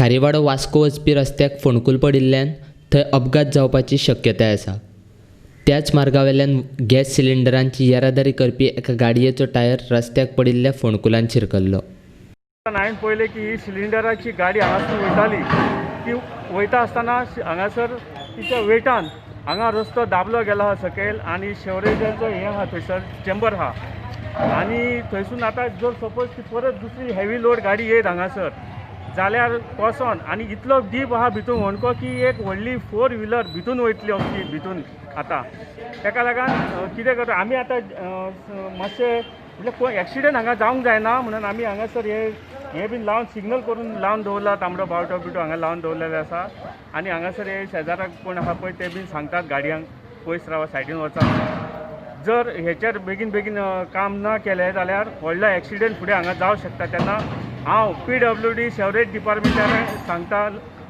खारीवाडो वास्को वचपी रस्त्याक फोंडकूल पडिल्ल्यान थंय अपघात जावपाची शक्यताय आसा. त्याच मार्गावेल्यान गॅस सिलिंडरांची येरादारी करपी एका गाडयेचो टायर रस्त्याक पडिल्ल्या फोंडकुलान शिरकल्लो. हांवें पळयलें की ही सिलिंडराची गाडी हांगासून वयताली. ती वयता आसतना हांगासर तिच्या वेटान हांगा रस्तो दाबलो गेलो आहा सकयल आनी शेवरेजाचो हें आहा, थंयसर चेंबर आहा आनी थंयसून आतां जर सपोज ती परत दुसरी हेवी लोड गाडी येयत हांगासर जाल्यार कोसोन आनी इतलो डीप आहा भितून होणको की एक व्हडली फोर व्हिलर भितून वयतली अमकी भितून. आतां तेका लागून कितें करता आमी आतां, मातशें म्हटल्यार कोण एक्सिडंट हांगा जावंक जायना म्हणून आमी हांगासर हे हे बीन लावन सिग्नल करून लावन दवरला. तांबडो बावटो बिटो हांगा लावन दवरलेले आसा आनी हांगासर हे शेजाराक कोण आहा पळय ते बीन सांगतात गाडयांक पयस रावा, सायडीन वचा. जर हेचेर बेगीन बेगीन काम ना केलें जाल्यार व्हडलो एक्सिडंट फुडें हांगा जावंक शकता. तेन्ना हांव पीडब्ल्यूडी सेवरेज डिपार्टमेंटाक सांगता,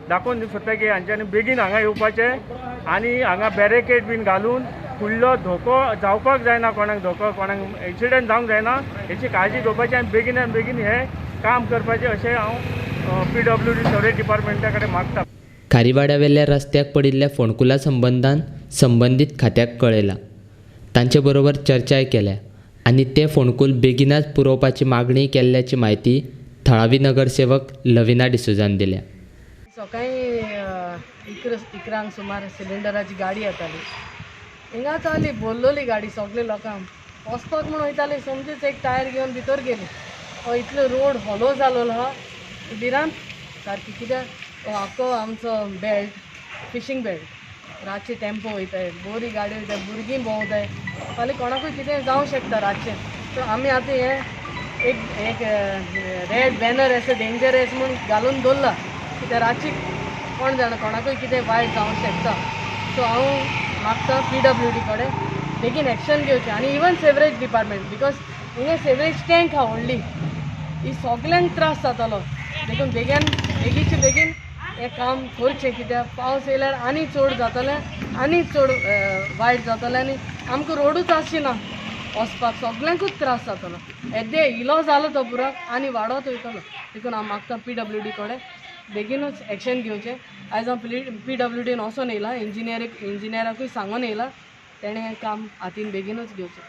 दाखोवन दिवंक सोदता की हांच्यांनी बेगीन हांगा येवपाचें आनी हांगा बॅरिकेड बीन घालून फुडलो धोको जावपाक जायना, कोणाक धोको, कोणाक एक्सिडंट जावंक जायना हेची काळजी घेवपाची आनी बेगीन आनी बेगीन हें काम करपाचें अशें हांव पीडब्ल्यूडी सेवरेज डिपार्टमेंटा कडेन मागता. खारीवाड्यावेल्या रस्त्याक पडिल्ल्या फोंडकुला संबंदान संबंदीत खात्याक कळयलां, तांचे बरोबर चर्चाय केल्या आनी ते फोंडकूल बेगिनाच पुरोवपाची मागणी केल्ल्याची म्हायती थळावी नगरसेवक लविना डिसोजान दिल्या. सकाळी 11-11 सुमार सिलिंडराची गाडी येताली, हिंगा चाली भरलोली गाडी, सगळे लोकांक वचपाक म्हूण वयताली, समजीच एक टायर घेवन भितर गेली. हो इतलो रोड हॉलो जालोलो आहा, भिरांत सारकी, कित्याक हो आख्खो आमचो बेल्ट फिशींग बेल्ट, रातचे टेम्पो वयताय, बरी गाडी वयताय, भुरगीं भोंवताय, फाल्यां कोणाकूय कितें जावंक शकता रातचें. सो आमी आतां हें एक एक रेड बॅनर अशें डेंजरस म्हूण घालून दवरला, कित्याक रातची कोण जाणा कोणाकूय कितें वायट जावंक शकता. सो हांव मागता पीडब्ल्यूडी कडेन बेगीन एक्शन घेवचें आनी इवन सेवरेज डिपार्टमेंट, because हिंगा सेवरेज टँक आहा व्हडली, ही सगल्यांक त्रास जातलो. देखून बेगीन बेगीचे बेगीन हें काम करचें, कित्याक पावस येयल्यार आनी चड जातलें, आनी चड वायट जातलें आनी आमकां रोडूच आसची ना वचपाक, सगल्यांकूच त्रास जातलो. येदे इलो जालो तो पुरो आनी वाडत वयतलो. देखून हांव मागता पीडब्ल्यूडी कडेन बेगीनूच एक्शन घेवचें. आयज हांव पीडब्ल्यूडीन वचोन येयलां, इंजिनियराकूय सांगून येयलां, तेणें हें काम हातीन बेगीनूच घेवचें.